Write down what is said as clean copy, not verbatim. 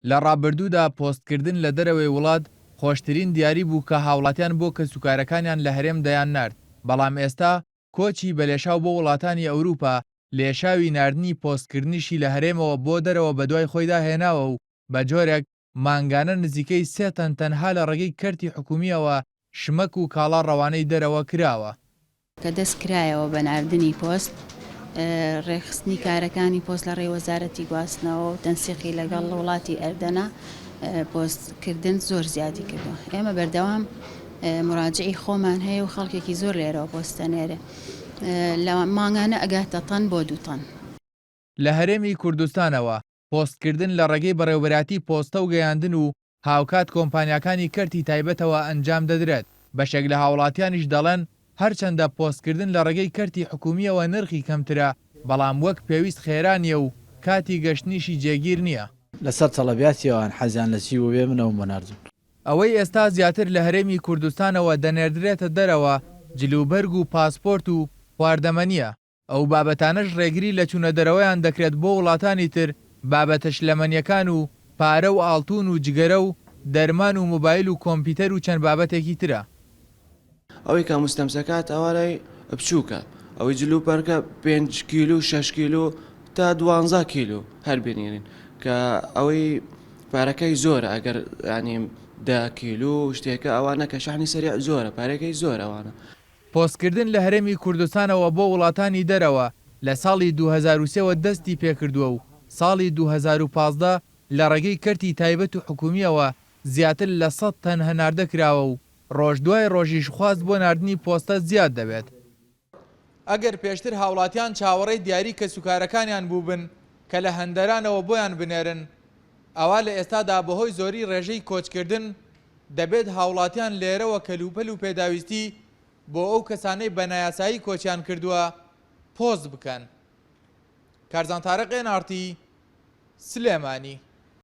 لە ڕابردوودا پۆستکردن لە دەرەوەی وڵات خۆشترین دیاری بوو کە هاوڵاتیان بۆ کەسوکارەکانیان لە هەرێم دەیاننارد، بەڵام ئێستا کۆچی بەلێشاو بۆ وڵاتانی ئەوروپا لێشاوی ناردنی پۆستکردنیشی لە هەرێمەوە بۆ دەرەوە بەدوای خۆیدا هێناوە و بەجۆرێک مانگانە نزیکەی سێ تەن تەنها لە ڕێگەی کەرتی حکومییەوە شمەک و کاڵا ڕەوانەی دەرەوە کراوە. کە دەست کرایەوە بە ناردنی پۆست، ڕێکخستنی کارەکانی پۆست لە ڕێی وەزارەتی گواستنەوە و تەنسیقی لەگەڵ وڵاتی ئەردەنە پۆست کردن زۆر زیادی کردووە. ئێمە بەردەوام مراجعی خۆمان هەیە و خەڵکێکی زۆر لێرەوە پۆست دەنێرێ. لە مانگانە ئەگاتە تەن بۆ دوو تەن. لە هەرێمی کوردستانەوە پۆستکردن لە ڕێگەی بەڕێوەبەرایەتی پۆستە و گەیاندن و هاوکات کۆمپانیاکانی کەرتی تایبەتەوە ئەنجام دەدرێت، بەشێک لە هاوڵاتیانیش دەڵێن، هەرچەندە پۆستکردن لە ڕێگەی کەرتی حکومییەوە نرخی کەمترە، بەڵام وەک پێویست خێرا نییە و کاتی گەشتنیشی جێگیر نییە. لەسەر تەڵەبیاتی ئەوان حەزیان لە چی بووبێ من ئەوم بۆ ناردوون. ئەوەی ئێستا زیاتر لە هەرێمی کوردستانەوە دەنێردرێتە دەرەوە جلوبەرگ و پاسپۆرت و خواردەمەنییە، ئەو بابەتانەش ڕێگری لە چوونە دەرەوەیان دەکرێت بۆ وڵاتانی تر، بابەتە شلەمەنیەکان و پارە و ئاڵتون و جگەرە و دەرمان و مۆبایل و کۆمپیتەر و چەند بابەتێکی ترە. ئەوەی کە مستەمسەکات ئەوانەی بچووکە ئەوەی جل و پەرکە پێنج کیلو شەش کیلو تا دوانزا کیلو هەر بنێرین کە ئەوەی پارەکەی زۆرە ئەگەر ینی دە کیلو شتێکە ئەوانە کە شەحنی سەریع زۆرە پارەکەی زۆر ئەوانە. پۆستکردن لە هەرێمی کوردستانەوە بۆ وڵاتانی دەرەوە لە ساڵی 2003 وە دەستی پێکردووە و ساڵی 2015 لە ڕێگەی کەرتی تایبەت و حکومییەوە زیاتر لە سەد تەن هەناردە کراوە و ڕۆژ دوای ڕۆژیش خواست بۆ ناردنی پۆستە زیاد دەبێت. ئەگەر پێشتر هاوڵاتیان چاوەڕێی دیاری کەسوکارەکانیان بووبن کە لە هەندەرانەوە بۆیان بنێرن، ئەوا لە ئێستادا بەهۆی زۆری ڕێژەی کۆچکردن دەبێت هاوڵاتیان لێرەوە کەلوپەل و پێداویستی بۆ ئەو کەسانەی بە نایاسایی کۆچیان کردووە پۆست بکەن. کارزان تارق ئێن ئاڕ تی، سلێمانی.